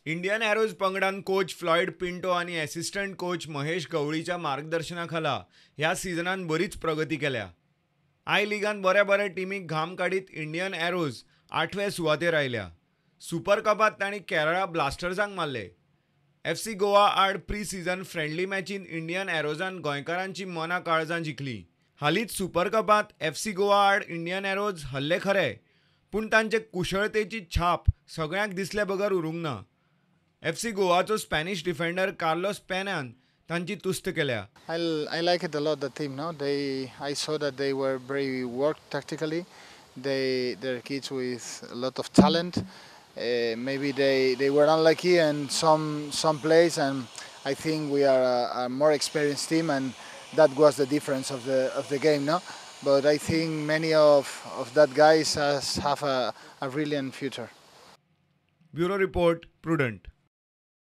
Indian arrows पंगडान coach Floyd Pinto आनी assistant coach Mahesh गवळीच्या मार्गदर्शनाखाला ह्या सिजनान बरीच प्रगती केल्या. I लिगान बऱ्या बऱ्या टिमीक घाम काडीत इंडियन एरोज 8वे सुवातेर आयल्या. सुपर कपांत तांणी केरळा ब्लास्टर्सांक मारले. एफसी गोवा आड प्री सिजन फ्रेंडली मॅचीन इंडियन एरोजान गोंयकारांची मनां काळजां जिखली. हालींच सुपर कपांत एफसी गोवा आड इंडियन एरोज हल्ले खरे, पूण तांचे कुशळतेची छाप सगळ्यांक दिसले बगर उरूंक ना. एफसी गोवाचो स्पॅनिश डिफेंडर कार्लोस पेनान तांची तुस्त केल्या. I like it a lot, the team. No, I saw that they were very worked tactically. They're kids with a lot of talent. Maybe they were unlucky in some plays, and I think we are a more experienced team, and that was the difference of the game, no? But I think many of that guys have a brilliant future. Bureau Report, Prudent.